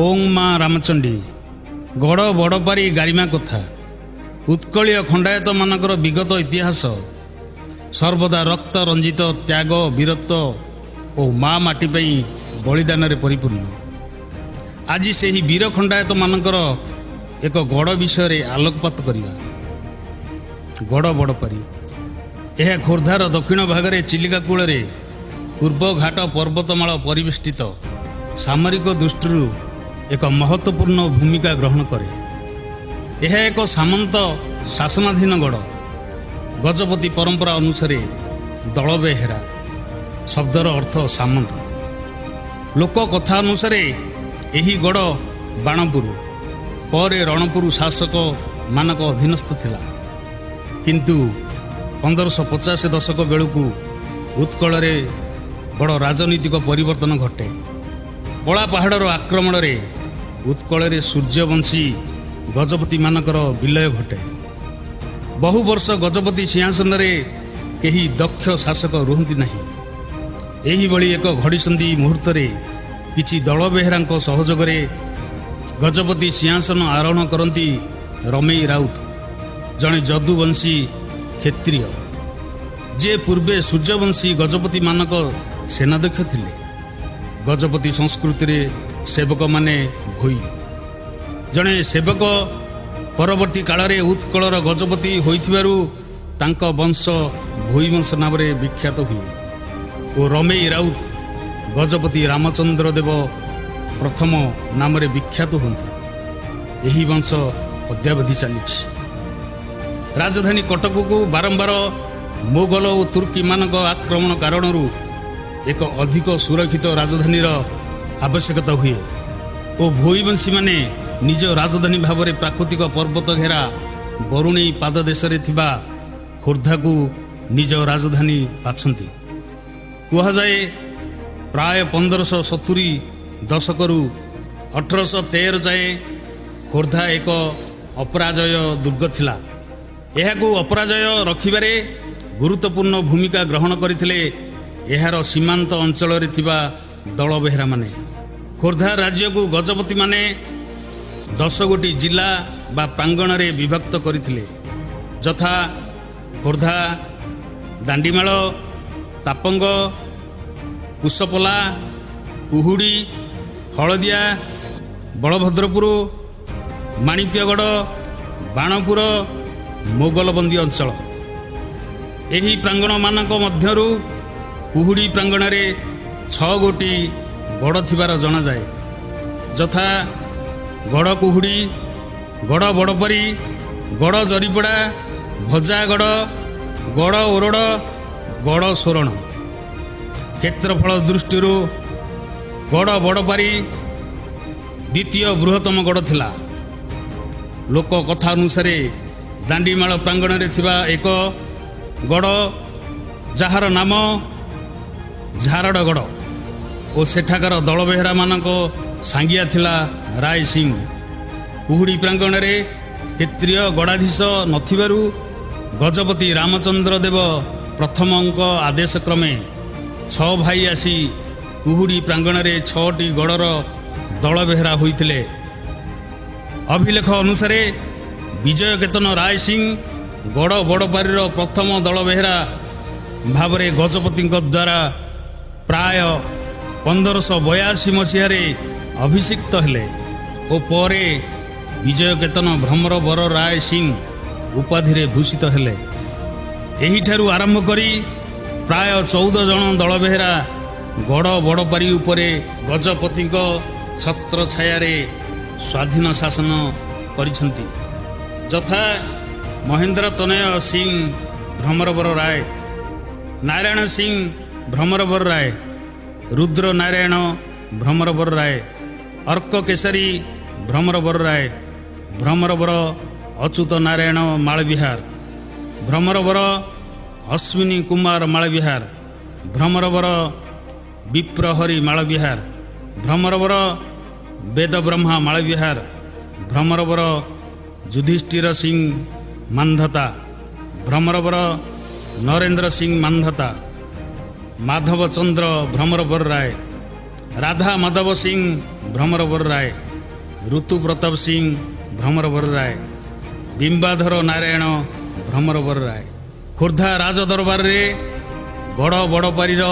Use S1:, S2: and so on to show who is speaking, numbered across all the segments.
S1: ଓଁ ମା ରାମଚଣ୍ଡୀ। ଗଡ଼ ବଡ଼ପାରି ଗାରିମା କଥା। ଉତ୍କଳୀୟ ଖଣ୍ଡାୟତମାନଙ୍କର ବିଗତ ଇତିହାସ ସର୍ବଦା ରକ୍ତ ରଞ୍ଜିତ ତ୍ୟାଗ, ବୀରତ୍ୱ ଓ ମା ମାଟି ପାଇଁ ବଳିଦାନରେ ପରିପୂର୍ଣ୍ଣ। ଆଜି ସେହି ବୀର ଖଣ୍ଡାୟତମାନଙ୍କର ଏକ ଗଡ଼ ବିଷୟରେ ଆଲୋକପାତ କରିବା। ଗଡ଼ ବଡ଼ପାରି ଏହା ଖୋର୍ଦ୍ଧାର ଦକ୍ଷିଣ ଭାଗରେ ଚିଲିକା କୂଳରେ ପୂର୍ବ ଘାଟ ପର୍ବତମାଳ ପରିବେଷ୍ଟିତ ସାମରିକ ଦୃଷ୍ଟିରୁ ଏକ ମହତ୍ତ୍ୱପୂର୍ଣ୍ଣ ଭୂମିକା ଗ୍ରହଣ କରେ। ଏହା ଏକ ସାମନ୍ତ ଶାସନାଧୀନ ଗଡ଼। ଗଜପତି ପରମ୍ପରା ଅନୁସାରେ ଦଳବେହେରା ଶବ୍ଦର ଅର୍ଥ ସାମନ୍ତ। ଲୋକ କଥା ଅନୁସାରେ ଏହି ଗଡ଼ ବାଣପୁର ପରେ ରଣପୁର ଶାସକମାନଙ୍କ ଅଧୀନସ୍ଥ ଥିଲା। କିନ୍ତୁ 1550 ଦଶକ ବେଳକୁ ଉତ୍କଳରେ ବଡ଼ ରାଜନୈତିକ ପରିବର୍ତ୍ତନ ଘଟେ। କଳା ପାହାଡ଼ର ଆକ୍ରମଣରେ ଉତ୍କଳରେ ସୂର୍ଯ୍ୟବଂଶୀ ଗଜପତିମାନଙ୍କର ବିଲୟ ଘଟେ। ବହୁ ବର୍ଷ ଗଜପତି ସିଂହାସନରେ କେହି ଦକ୍ଷ ଶାସକ ରୁହନ୍ତି ନାହିଁ। ଏହିଭଳି ଏକ ଘଡ଼ିସନ୍ଧି ମୁହୂର୍ତ୍ତରେ କିଛି ଦଳବେହେରାଙ୍କ ସହଯୋଗରେ ଗଜପତି ସିଂହାସନ ଆରୋହଣ କରନ୍ତି ରମେଇ ରାଉତ, ଜଣେ ଯଦୁବଂଶୀ କ୍ଷତ୍ରିୟ, ଯିଏ ପୂର୍ବେ ସୂର୍ଯ୍ୟବଂଶୀ ଗଜପତିମାନଙ୍କ ସେନାଧ୍ୟକ୍ଷ ଥିଲେ। ଗଜପତି ସଂସ୍କୃତିରେ ସେବକମାନେ ଭୋଇ। ଜଣେ ସେବକ ପରବର୍ତ୍ତୀ କାଳରେ ଉତ୍କଳର ଗଜପତି ହୋଇଥିବାରୁ ତାଙ୍କ ବଂଶ ଭୋଇ ବଂଶ ନାମରେ ବିଖ୍ୟାତ ହୁଏ ଓ ରମେଇ ରାଉତ ଗଜପତି ରାମଚନ୍ଦ୍ର ଦେବ ପ୍ରଥମ ନାମରେ ବିଖ୍ୟାତ ହୁଅନ୍ତି। ଏହି ବଂଶ ଅଦ୍ୟାବଧି ଚାଲିଛି। ରାଜଧାନୀ କଟକକୁ ବାରମ୍ବାର ମୋଗଲ ଓ ତୁର୍କୀମାନଙ୍କ ଆକ୍ରମଣ କାରଣରୁ ଏକ ଅଧିକ ସୁରକ୍ଷିତ ରାଜଧାନୀର ଆବଶ୍ୟକତା ହୁଏ ଓ ଭୋଇବଂଶୀମାନେ ନିଜ ରାଜଧାନୀ ଭାବରେ ପ୍ରାକୃତିକ ପର୍ବତ ଘେରା ବରୁଣେଇ ପାଦଦେଶରେ ଥିବା ଖୋର୍ଦ୍ଧାକୁ ନିଜ ରାଜଧାନୀ ବାଛନ୍ତି। କୁହାଯାଏ, ପ୍ରାୟ 1570 ଦଶକରୁ 1813 ଯାଏଁ ଖୋର୍ଦ୍ଧା ଏକ ଅପରାଜୟ ଦୁର୍ଗ ଥିଲା। ଏହାକୁ ଅପରାଜୟ ରଖିବାରେ ଗୁରୁତ୍ୱପୂର୍ଣ୍ଣ ଭୂମିକା ଗ୍ରହଣ କରିଥିଲେ ଏହାର ସୀମାନ୍ତ ଅଞ୍ଚଳରେ ଥିବା ଦଳବେହେରାମାନେ। ଖୋର୍ଦ୍ଧା ରାଜ୍ୟକୁ ଗଜପତିମାନେ 10 ଗୋଟି ଜିଲ୍ଲା ବା ପ୍ରାଙ୍ଗଣରେ ବିଭକ୍ତ କରିଥିଲେ, ଯଥା ଖୋର୍ଦ୍ଧା, ଦାଣ୍ଡିମାଳ, ତାପଙ୍ଗ, କୁଶପଲା, କୁହୁଡ଼ି, ହଳଦିଆ, ବଳଭଦ୍ରପୁର, ମାଣିକ୍ୟଗଡ଼, ବାଣପୁର, ମୋଗଲବନ୍ଦୀ ଅଞ୍ଚଳ। ଏହି ପ୍ରାଙ୍ଗଣମାନଙ୍କ ମଧ୍ୟରୁ କୁହୁଡ଼ି ପ୍ରାଙ୍ଗଣରେ 6 ଗୋଟି ଗଡ଼ ଥିବାର ଜଣାଯାଏ, ଯଥା ଗଡ଼ କୁହୁଡ଼ି, ଗଡ଼ ବଡ଼ପରି, ଗଡ଼ ଜରିପଡ଼ା, ଭଜାଗଡ଼, ଗଡ଼ ଓରଡ଼, ଗଡ଼ ସୋରଣ। କ୍ଷେତ୍ରଫଳ ଦୃଷ୍ଟିରୁ ଗଡ଼ ବଡ଼ପାରି ଦ୍ୱିତୀୟ ବୃହତ୍ତମ ଗଡ଼ ଥିଲା। ଲୋକ କଥା ଅନୁସାରେ ଦାଣ୍ଡିମାଳ ପ୍ରାଙ୍ଗଣରେ ଥିବା ଏକ ଗଡ଼, ଯାହାର ନାମ ଝାରଡ଼ଗଡ଼ ଓ ସେଠାକାର ଦଳବେହେରାମାନଙ୍କ ସାଙ୍ଗିଆ ଥିଲା ରାୟ ସିଂ। କୁହୁଡ଼ି ପ୍ରାଙ୍ଗଣରେ କ୍ଷତ୍ରିୟ ଗଡ଼ାଧୀଶ ନଥିବାରୁ ଗଜପତି ରାମଚନ୍ଦ୍ର ଦେବ ପ୍ରଥମଙ୍କ ଆଦେଶ କ୍ରମେ 6 ଭାଇ ଆସି କୁହୁଡ଼ି ପ୍ରାଙ୍ଗଣରେ 6ଟି ଗଡ଼ର ଦଳବେହେରା ହୋଇଥିଲେ। ଅଭିଲେଖ ଅନୁସାରେ ବିଜୟକେତନ ରାୟ ସିଂ ଗଡ଼ ବଡ଼ପାରିର ପ୍ରଥମ ଦଳବେହେରା ଭାବରେ ଗଜପତିଙ୍କ ଦ୍ୱାରା ପ୍ରାୟ 1582 ମସିହାରେ ଅଭିଷିକ୍ତ ହେଲେ ଓ ପରେ ବିଜୟକେତନ ଭ୍ରମରବର ରାୟ ସିଂ ଉପାଧିରେ ଭୂଷିତ ହେଲେ। ଏହିଠାରୁ ଆରମ୍ଭ କରି ପ୍ରାୟ 14 ଜଣ ଦଳବେହେରା ଗଡ଼ ବଡ଼ପାରି ଉପରେ ଗଜପତିଙ୍କ ଛତ୍ରଛାୟାରେ ସ୍ୱାଧୀନ ଶାସନ କରିଛନ୍ତି, ଯଥା ମହେନ୍ଦ୍ର ତନୟ ସିଂ ଭ୍ରମରବର ରାୟ, ନାରାୟଣ ସିଂ ଭ୍ରମରବର ରାୟ, ରୁଦ୍ର ନାରାୟଣ ଭ୍ରମରବର ରାୟ, ଅର୍କ କେଶରୀ ଭ୍ରମରବର ରାୟ, ଭ୍ରମରବର ଅଚ୍ୟୁତ ନାରାୟଣ ମାଳବିହାର, ଭ୍ରମରବର ଅଶ୍ୱିନୀ କୁମାର ମାଳବିହାର, ଭ୍ରମରବର ବିପ୍ରହରି ମାଳବିହାର, ଭ୍ରମରବର ବେଦବ୍ରହ୍ମା ମାଳବିହାର, ଭ୍ରମରବର ଯୁଧିଷ୍ଠିର ସିଂ ମାନ୍ଧତା, ଭ୍ରମରବର ନରେନ୍ଦ୍ର ସିଂ ମାନ୍ଧତା, ମାଧବ ଚନ୍ଦ୍ର ଭ୍ରମରବର ରାୟ, ରାଧା ମାଧବ ସିଂ ଭ୍ରମରବର ରାୟ, ଋତୁ ପ୍ରତାପ ସିଂ ଭ୍ରମରବର ରାୟ, ବିମ୍ବାଧର ନାରାୟଣ ଭ୍ରମରବର ରାୟ। ଖୋର୍ଦ୍ଧା ରାଜ ଦରବାରରେ ଗଡ଼ ବଡ଼ପାରିର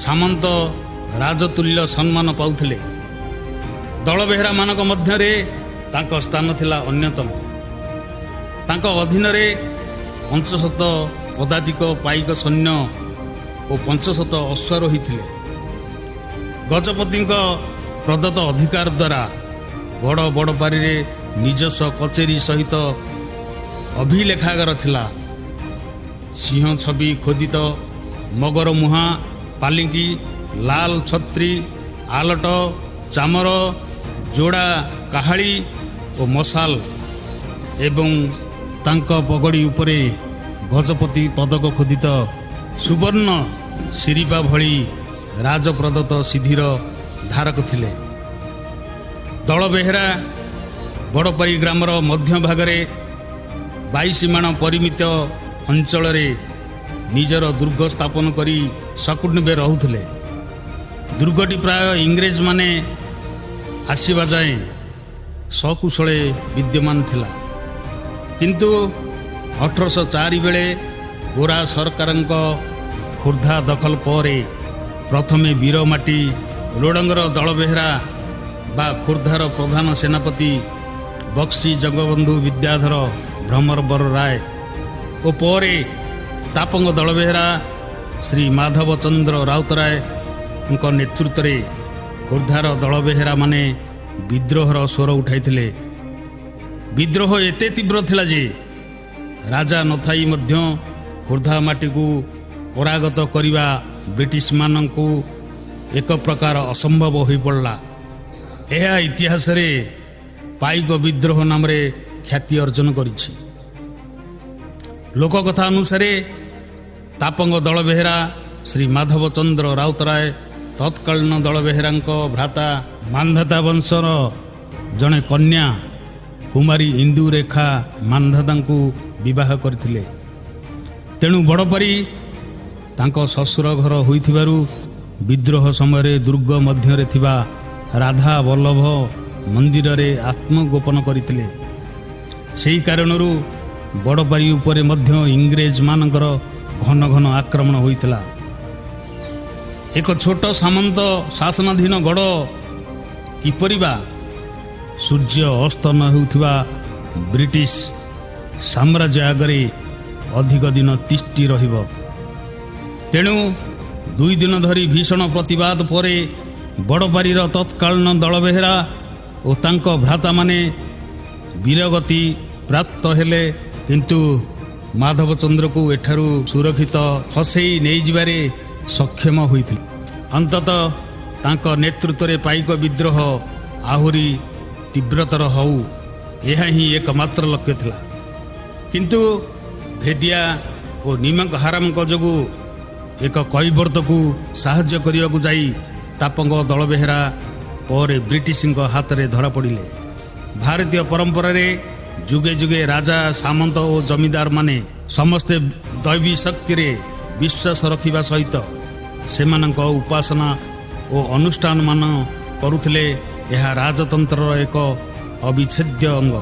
S1: ସାମନ୍ତ ରାଜତୁଲ୍ୟ ସମ୍ମାନ ପାଉଥିଲେ। ଦଳବେହେରାମାନଙ୍କ ମଧ୍ୟରେ ତାଙ୍କ ସ୍ଥାନ ଥିଲା ଅନ୍ୟତମ। ତାଙ୍କ ଅଧୀନରେ 500 ପଦାତିକ ପାଇକ ସୈନ୍ୟ ଓ 500 ଅଶ୍ୱାରୋହୀ ଥିଲେ। ଗଜପତିଙ୍କ ପ୍ରଦତ୍ତ ଅଧିକାର ଦ୍ୱାରା ଗଡ଼ ବଡ଼ପାରିରେ ନିଜସ୍ୱ କଚେରୀ ସହିତ ଅଭିଲେଖାଗାର ଥିଲା। ସିଂହ ଛବି ଖୋଦିତ ମଗର ମୁହାଁ ପାଲିଙ୍କି, ଲାଲ ଛତ୍ରୀ, ଆଲଟ, ଚାମର, ଯୋଡ଼ା କାହାଳି ଓ ମଶାଲ ଏବଂ ତାଙ୍କ ପଗଡ଼ି ଉପରେ ଗଜପତି ପଦକ ଖୋଦିତ ସୁବର୍ଣ୍ଣ ଶିରିପା ଭଳି ରାଜପ୍ରଦତ୍ତ ସିଦ୍ଧିର ଧାରକ ଥିଲେ। ଦଳ ବେହେରା ବଡ଼ପାରି ଗ୍ରାମର ମଧ୍ୟଭାଗରେ 22 ମାଣ ପରିମିତ ଅଞ୍ଚଳରେ ନିଜର ଦୁର୍ଗ ସ୍ଥାପନ କରି ସକୁଟୁମ୍ବେ ରହୁଥିଲେ। ଦୁର୍ଗଟି ପ୍ରାୟ ଇଂରେଜମାନେ ଆସିବା ଯାଏଁ ସକୁଶଳେ ବିଦ୍ୟମାନ ଥିଲା। କିନ୍ତୁ 1804 ବେଳେ ଗୋରା ସରକାରଙ୍କ ଖୋର୍ଦ୍ଧା ଦଖଲ ପରେ ପ୍ରଥମେ ବୀରମାଟି ରୋଡ଼ଙ୍ଗର ଦଳବେହେରା ବା ଖୋର୍ଦ୍ଧାର ପ୍ରଧାନ ସେନାପତି ବକ୍ସି ଜଗବନ୍ଧୁ ବିଦ୍ୟାଧର ଭ୍ରମରବର ରାୟ ଓ ପରେ ତାପଙ୍ଗ ଦଳବେହେରା ଶ୍ରୀ ମାଧବ ଚନ୍ଦ୍ର ରାଉତରାୟଙ୍କ ନେତୃତ୍ୱରେ ଖୋର୍ଦ୍ଧାର ଦଳବେହେରାମାନେ ବିଦ୍ରୋହର ସ୍ୱର ଉଠାଇଥିଲେ। ବିଦ୍ରୋହ ଏତେ ତୀବ୍ର ଥିଲା ଯେ ରାଜା ନଥାଇ ମଧ୍ୟ ଖୋର୍ଦ୍ଧା ମାଟିକୁ କରାଗତ କରିବା ବ୍ରିଟିଶମାନଙ୍କୁ ଏକ ପ୍ରକାର ଅସମ୍ଭବ ହୋଇପଡ଼ିଲା। ଏହା ଇତିହାସରେ ପାଇକ ବିଦ୍ରୋହ ନାମରେ ଖ୍ୟାତି ଅର୍ଜନ କରିଛି। ଲୋକକଥା ଅନୁସାରେ ତାପଙ୍ଗ ଦଳବେହେରା ଶ୍ରୀ ମାଧବ ଚନ୍ଦ୍ର ରାଉତରାୟ ତତ୍କାଳୀନ ଦଳବେହେରାଙ୍କ ଭ୍ରାତା ମାନ୍ଧାତା ବଂଶର ଜଣେ କନ୍ୟା କୁମାରୀ ଇନ୍ଦୁରେଖା ମାନ୍ଧାତାଙ୍କୁ ବିବାହ କରିଥିଲେ। ତେଣୁ ବଡ଼ପାରି ତାଙ୍କ ଶ୍ୱଶୁର ଘର ହୋଇଥିବାରୁ ବିଦ୍ରୋହ ସମୟରେ ଦୁର୍ଗ ମଧ୍ୟରେ ଥିବା ରାଧା ବଲ୍ଲଭ ମନ୍ଦିରରେ ଆତ୍ମଗୋପନ କରିଥିଲେ। ସେହି କାରଣରୁ ବଡ଼ପାରି ଉପରେ ମଧ୍ୟ ଇଂରେଜମାନଙ୍କର ଘନ ଘନ ଆକ୍ରମଣ ହୋଇଥିଲା। ଏକ ଛୋଟ ସାମନ୍ତ ଶାସନାଧୀନ ଗଡ଼ କିପରି ବା ସୂର୍ଯ୍ୟ ଅସ୍ତ ନ ହେଉଥିବା ବ୍ରିଟିଶ ସାମ୍ରାଜ୍ୟ ଆଗରେ ଅଧିକ ଦିନ ତିଷ୍ଠି ରହିବ? ତେଣୁ 2 ଦିନ ଧରି ଭୀଷଣ ପ୍ରତିବାଦ ପରେ ବଡ଼ପାରିର ତତ୍କାଳୀନ ଦଳବେହେରା ଓ ତାଙ୍କ ଭ୍ରାତାମାନେ ବୀରଗତି ପ୍ରାପ୍ତ ହେଲେ। କିନ୍ତୁ ମାଧବଚନ୍ଦ୍ରକୁ ଏଠାରୁ ସୁରକ୍ଷିତ ଖସେଇ ନେଇଯିବାରେ ସକ୍ଷମ ହୋଇଥିଲେ। ଅନ୍ତତଃ ତାଙ୍କ ନେତୃତ୍ୱରେ ପାଇକ ବିଦ୍ରୋହ ଆହୁରି ତୀବ୍ରତର ହେଉ, ଏହା ହିଁ ଏକମାତ୍ର ଲକ୍ଷ୍ୟ ଥିଲା। କିନ୍ତୁ ଭେଦିଆ ଓ ନିମକ ହାରାମଙ୍କ ଯୋଗୁଁ ଏକ କୈବର୍ତ୍ତକୁ ସାହାଯ୍ୟ କରିବାକୁ ଯାଇ ତାପଙ୍ଗ ଦଳବେହେରା ପରେ ବ୍ରିଟିଶଙ୍କ ହାତରେ ଧରାପଡ଼ିଲେ। ଭାରତୀୟ ପରମ୍ପରାରେ ଯୁଗେ ଯୁଗେ ରାଜା, ସାମନ୍ତ ଓ ଜମିଦାରମାନେ ସମସ୍ତେ ଦୈବୀ ଶକ୍ତିରେ ବିଶ୍ୱାସ ରଖିବା ସହିତ ସେମାନଙ୍କ ଉପାସନା ଓ ଅନୁଷ୍ଠାନମାନ କରୁଥିଲେ। ଏହା ରାଜତନ୍ତ୍ରର ଏକ ଅବିଚ୍ଛେଦ୍ୟ ଅଙ୍ଗ।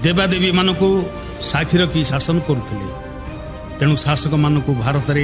S1: ଦେବାଦେବୀମାନଙ୍କୁ ସାକ୍ଷୀ ରଖି ଶାସନ କରୁଥିଲେ। ତେଣୁ ଶାସକମାନଙ୍କୁ ଭାରତରେ